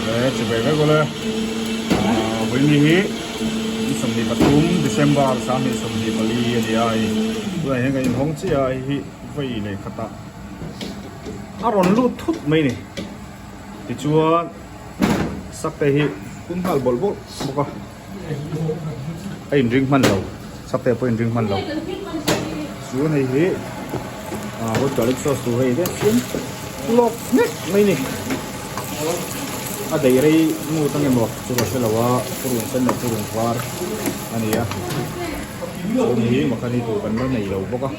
Le chibai vek ule vawiin hi ni 23 December 2024 a ni a hei tunah hian kan inhawng chiah a hei hi vawi leh khatah a rawn lut thut mai a ni tichuan sak te hi pum nghal bawlh bawlh bawk a a inring hman lo sak te pawh a inring hman lo chuan hei hi hot garlic sauce tur hei vel siam lawk mek mai a ni a daih rei ngut ang emaw chu ka hre lo a purun sen leh purun var a ni a chuan hei hi makhani tur kan la nei lo bawk a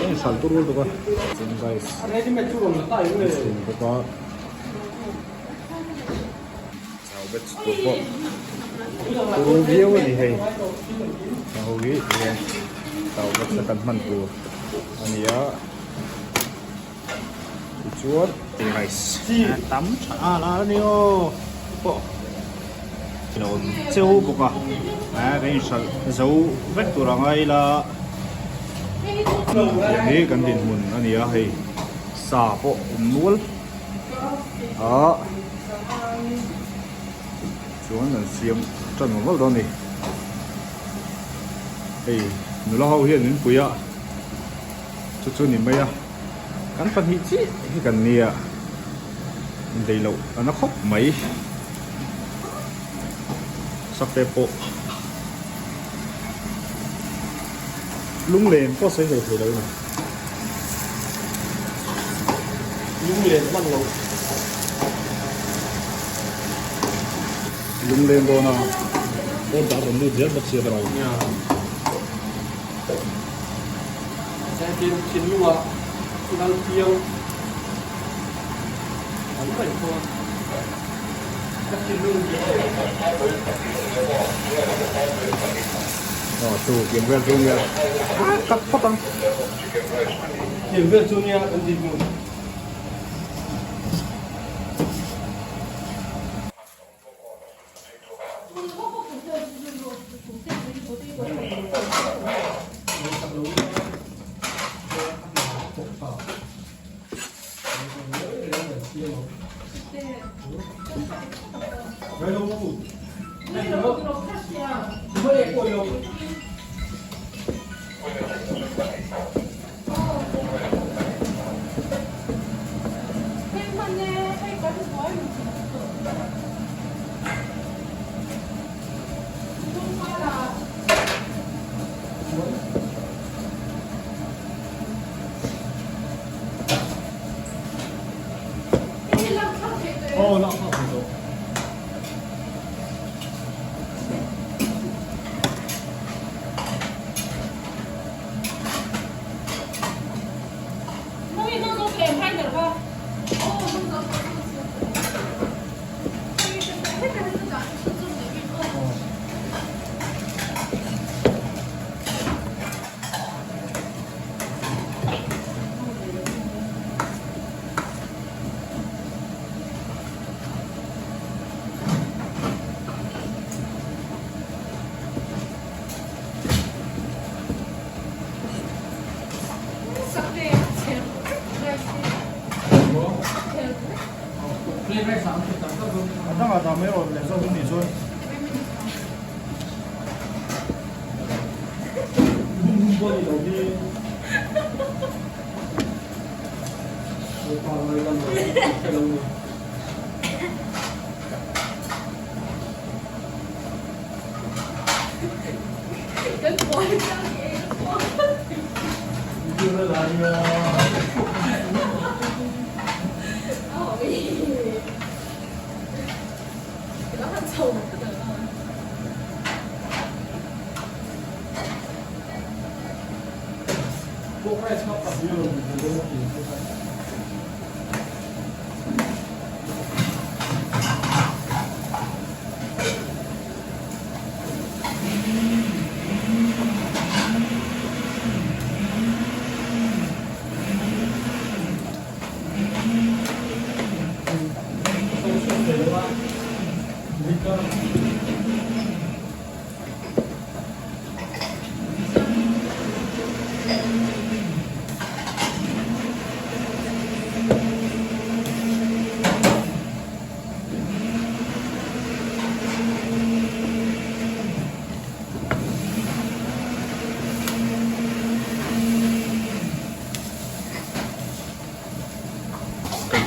a inhralh tur lutuk a chuan rice a chhum bawk a. Chau bet tur pawh turu viau a ni hei a ho hi hian chau bet na kan hman tur a ni a tichuan rice a tam tha al a ni aw pawh a awm cheu bawk a a kan inhralh zo vek tur a ngai ila tiang hi kan dinhmun a ni a hei sa pawh awm nual. Ah chuan an siam tan mawlh mawlh dawn a ni hei nula ho hian min pui a chu chu ni mai a kan pahnih chiah hi kan nia indaih loh a na khawp mai sakte pawh lunglen pawh sawi hlei thei lo a ni. Lunglen hman lo. Lunglen dawn a order rawn lut zel bawk sia ka lo. Tin thinlunga lal piang an raih khaw a. Ka thinlung Aw chu tiang vel chu nia cut phawt ang. Tiang vel chu nia kan tih hmun. A dangah dah mai rawh leh zawk in nih chuan.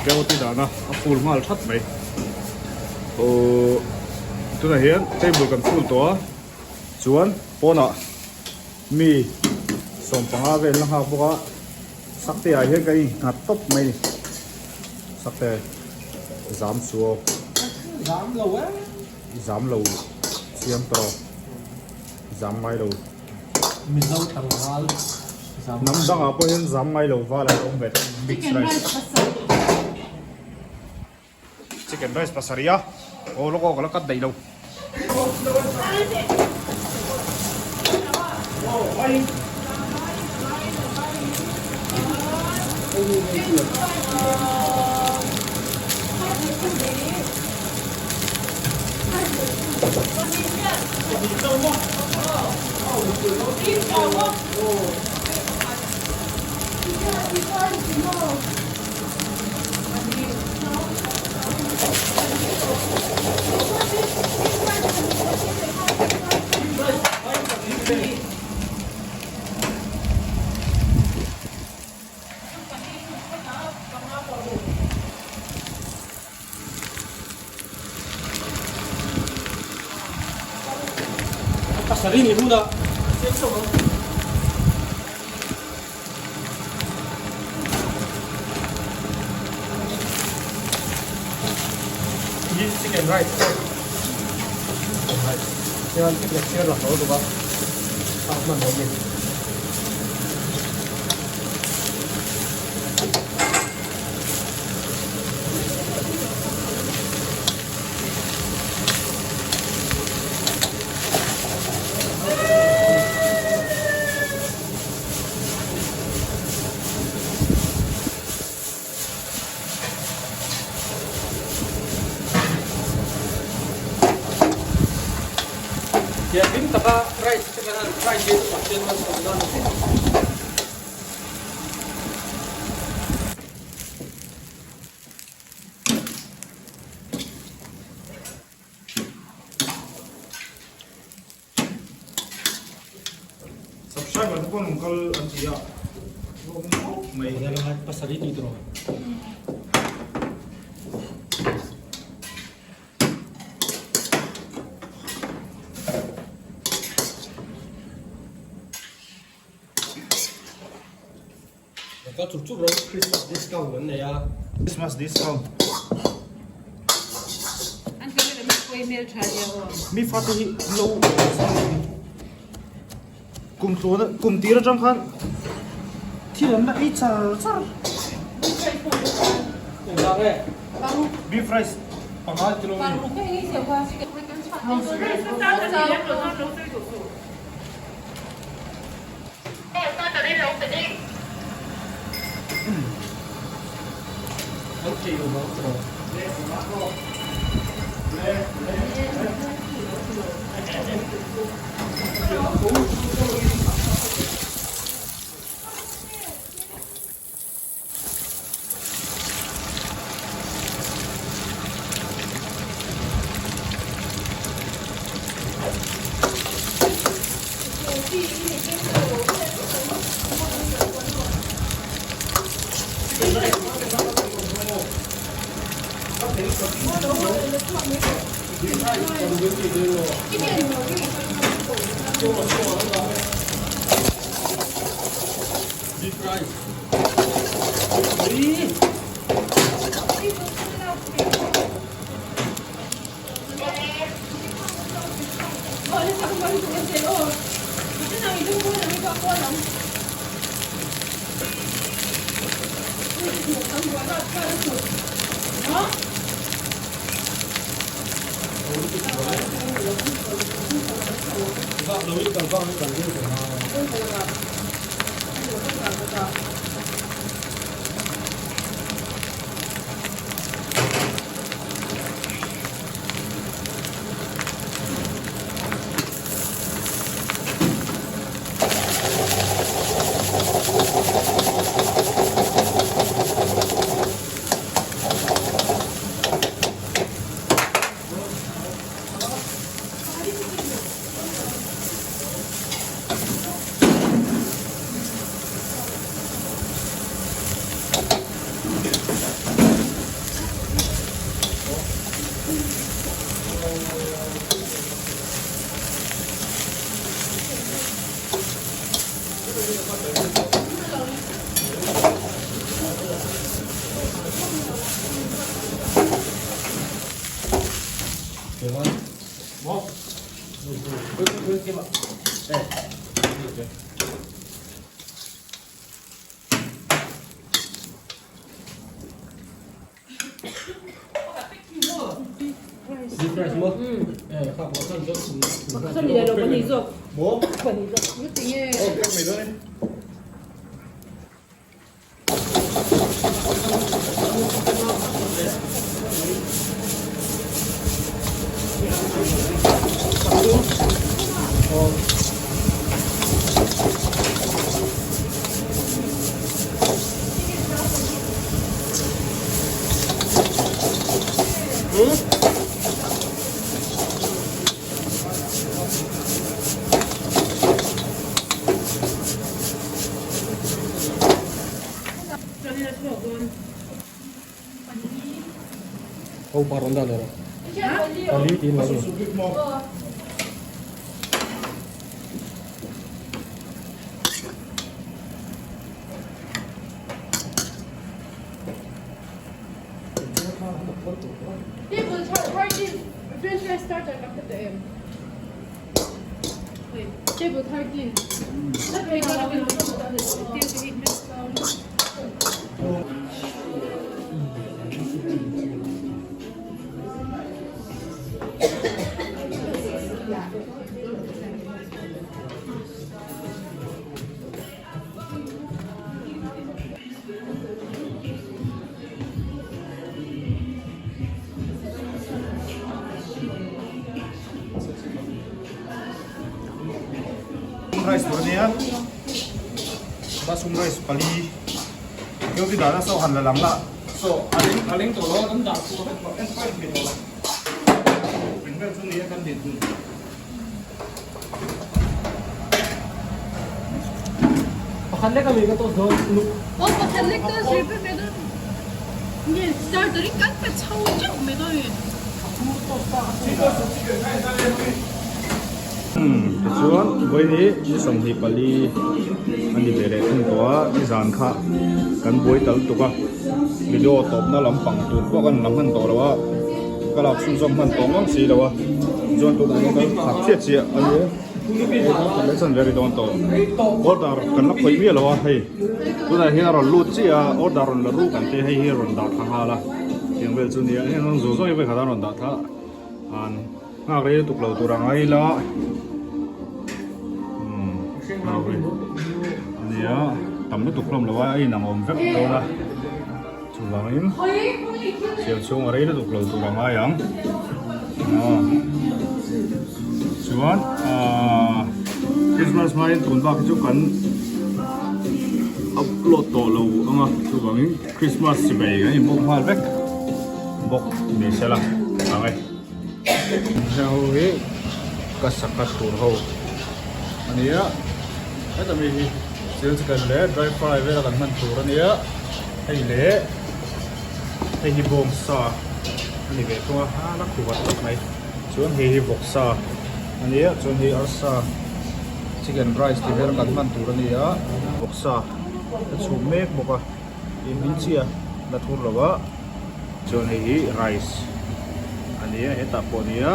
Keo ti dana a full nghal that mai. Aww tunah hian table kan full tawh a chuan pawnah mi sawmpanga vel la nghak bawk a sakte ah hian kan innghat tawp mai ni sakte zam chu aw Zam lo e. Zam lo chiang tawh zam ngai lo. Mizo tlangval zam Hnam dangah pawh hian zam ngai lo val an awm ve thung mix rice. Chicken rice pasarih a aw lawk aw ka la cut daih lo. Pasarih ni hun a. Hi chicken rice chicken rice hian chicken chhiar lang lo duh a a hman lo ni. Thianghlim taka rice te kan han fry hi chu Pathian malsawmna a ni. Subscriber te pawh an kal an ti a hlawm khawp mai. Pasarih tih tur. Ka chuk chuk rawh Christmas discount an nei a. Christmas discount. An kan ila mi pawih hmel tha nia aw. Mi fate hi lo kum tluan kum tir atang khan thil an la ei char char. Engvang nge? Beef rice panga kilo mi. An thei lo vang tawh. Rice tur ania mushroom rice pali keo ti dahna saw han la lang la saw a leng a leng tawh lo a kan dah chu en fai thei tawh lo eng vel chu ni a kan din hun. Pakhat lek ami ka toast dawn nuk. Aw pakhat lek toast ri pe mai dawn. Nge starter in kan pe chho teuh mai dawn nge. Tichuan vawiin ni 24 a ni ve leh thung tawh a, nizan kha kan buai tal tuk a, video tawpna lampang tur pawh kan la hman tawh lo a. Ka lak chhunzawm hman tawh ngam si lo a, chuan tunah hian kan khak chiah chiah a ni a, kan chan ve ri dawn tawh. Order kan la khawih miah lo a hei, tunah hian a rawn lut chiah a, order rawn la ruk ang te hei hi a rawn dah thla nghal a, tiang vel chu nia heng rawn zawh zawh hi vawikhat a rawn dah thla an nghak rei lutuk lo tur ang ai la umm nia tam lutuk hlawm lo a a inang awm vek dawn a. Chuvangin siam chhung a rei lutuk lo tur a ngai ang. Chuan aaa Christmas hmain tun bak hi chu kan upload tawh lo ang a, chuvangin Christmas chibai kan inbawk nghal vek bawk ni sela ang e. Heng ho hi ka saka tur ho a nia, heta mi hi chil chicken leh dry fry vel a kan hman tur a nia. Hei leh hei hi bawngsa a ni ve thung a a la khu vat vat mai chuan hei hi vawksa a ni a chuan hei arsa chicken rice tih vel kan hman tur a ni a vawksa a chhum mek bawk a ih hmin chiah la thur lo a chuan hei hi rice a ni a hetah pawh a ni a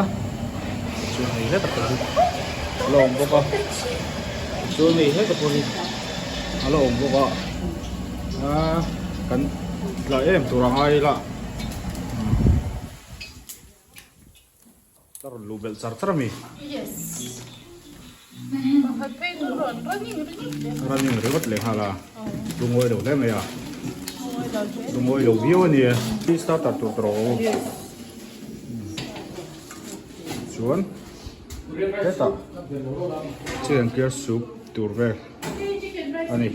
chuan hei hetah pawh hi a la awm bawk a chuan hei hetah pawh hi a la awm bawk a. A kan tla em tur a ngai ila ka rawn luh belh char char a mi. Yes. Pakhat phei chu rawn running ringawt. Running ringawt leh nghal a. Lungawi lo hle mai a. Lungawi lo viau a ni e. Starter tur ka rawh. Yes. Chuan hetah chicken clear soup tur vel. a ni.